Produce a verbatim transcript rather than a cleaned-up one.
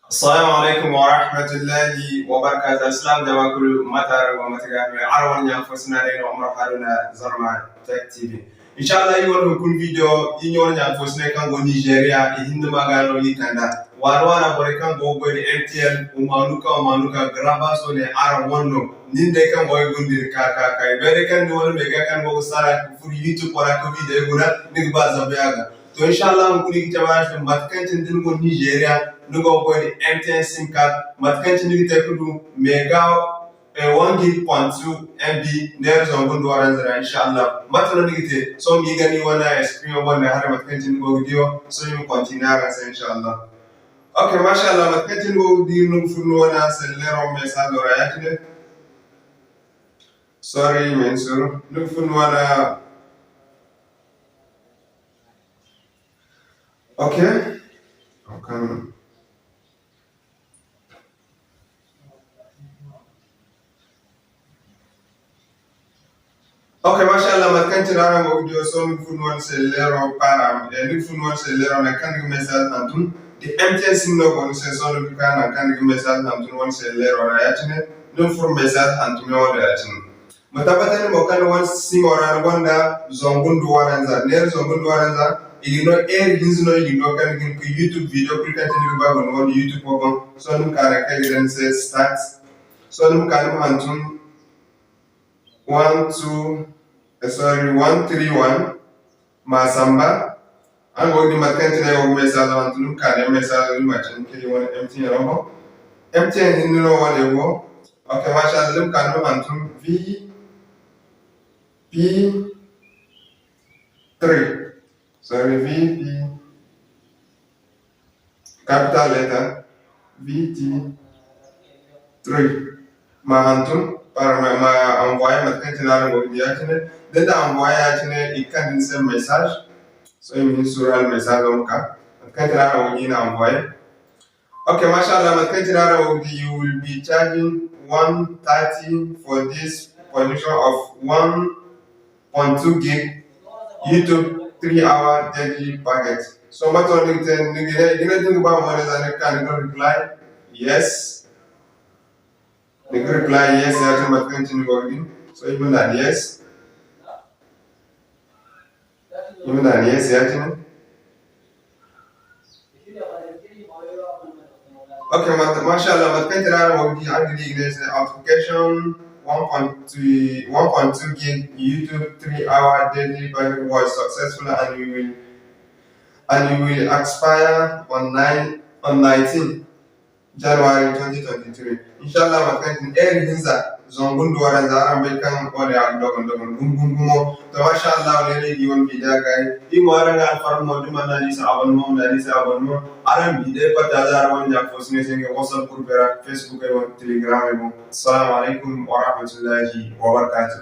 Assalamu alaikum wa rahmatullahi wa barakatuh. Alsilaam jama kulu, mate araŋ go, mate ga me? Araŋ wane ɲa fo sina day no, Umar Haruna, Zarma Tech T V. Inshallah, iri wane hunkuna video, iri wane ɲa fo sina kaŋ go Nigeria, i hinne ma ga no iri kand'a. Waana waana borey kaŋ go ga goy nda M T N, wa maanu ka, wa maanu ka, Garaba so ne araŋ wane no. Nin day kaŋ go ga guna iri ka, ka, ka. I bay day kaŋ ni wane mega kaŋ ni go ga sara ka furo YouTube ra ka video guna, ni ga ba zabu ya ga. To, inshallah, hunkuna iri ga cabe araŋ se mate kaŋ cine da ni go Nigeria, ni go ga goy nda M T N sim card, mate kaŋ cine ni ga te ka du mega, eh, one gig point two M B neera zangu nda waranza ra, inshallah. Mate no ni ga te? Sohõ ma iri gana iri wane screen wo boŋ ne haray mate kaŋ cine ni go ga di wo, sohõ iri ma continue araŋ se, inshallah. Ok, mashallah, mate kaŋ cine ni go ga di, ni ga furo ni wane selleero message ra ya-cine. Sorry, men suru. Ni ga fun wana. Ok. Ok. Ok, mashallah, mate kaŋ cine araŋ go ga di wo, sohõ ni ga fun wane selleero para, eh, ni ga fun wane selleero nangu kaŋ ni ga message hantum. Da M T N sim no go ni se, sohõ ni ga ka nangu kaŋ ni ga message hantum wane selleero ra ya-cine, ni ma furo message hantum yaŋo do ya-cine. Ma tabbatandi mo kaŋ ni wane simo ra ni gonda zangu nda waranza, neera zangu nda waranza, i ga no heure hinza no i ga no kaŋ ni ga hin ka YouTube video kulu kaŋ cine ni ga ba guna wane YouTube wo boŋ. Sohõ ni ma ka nangu kaŋ i ga daŋ ni se start. Sohõ ni ma ka ni ma hantum one, two, eh, sorry, one three one. Ma samba. Araŋ go ga di mate kaŋ cine ay go ga message hantum, ni ma ka ne message, ni ma cine kay wane M T N ra boŋ. M T N hinne no wane wo. Ok, mashallah, ni ma ka ni ma hantum V P three. Sorry, V P capital letter, V T three. Ma hantum, para ma, ma envoyer mate kaŋ cine araŋ go ga di ya-cine. Da ni na envoyer ya-cine, i ga kande ni se message. Sohõ i ma hin suuru hala message wo ma ka. Mate kaŋ cine araŋ go ga di, i na envoyer. Ok, mashallah, mate kaŋ cine araŋ go ga di, you will be charging one thirty for this connection of one point two gig YouTube three hour daily package. So, mate no ni ga te, ni ga ne, ni ga ne da ni ga ba mo ne, za ni ga ka ni ga reply yes. Ni ga reply yes ya-cine mate kaŋ cine ni go ga di. So, i ma daŋ yes. I ma daŋ yes ya-cine. Ok, ma-, mashallah, mate kaŋ cine araŋ go ga di, araŋ ga di i ga ne se application one point two, one point two gig YouTube three hour daily package was successful and you will, and you will expire on nine, on nineteen January twenty twenty-three. Inshallah, mate kaŋ cine heure hinza zangu nda waranza, araŋ bay kaŋ wane a ga dogon dogon gumo gumo gumo. To, mashallah, ne no i di wane video ga. I mo araŋ ga alfarma mo, da man na ni se abonnement, man na ni se abonnement. Araŋ bi day partager araŋ wane ɲa fo sine se nga WhatsApp group ra, Facebook ay boŋ, Telegram ay boŋ. Assalamu alaikum wa rahmatullahi wa barakatuh.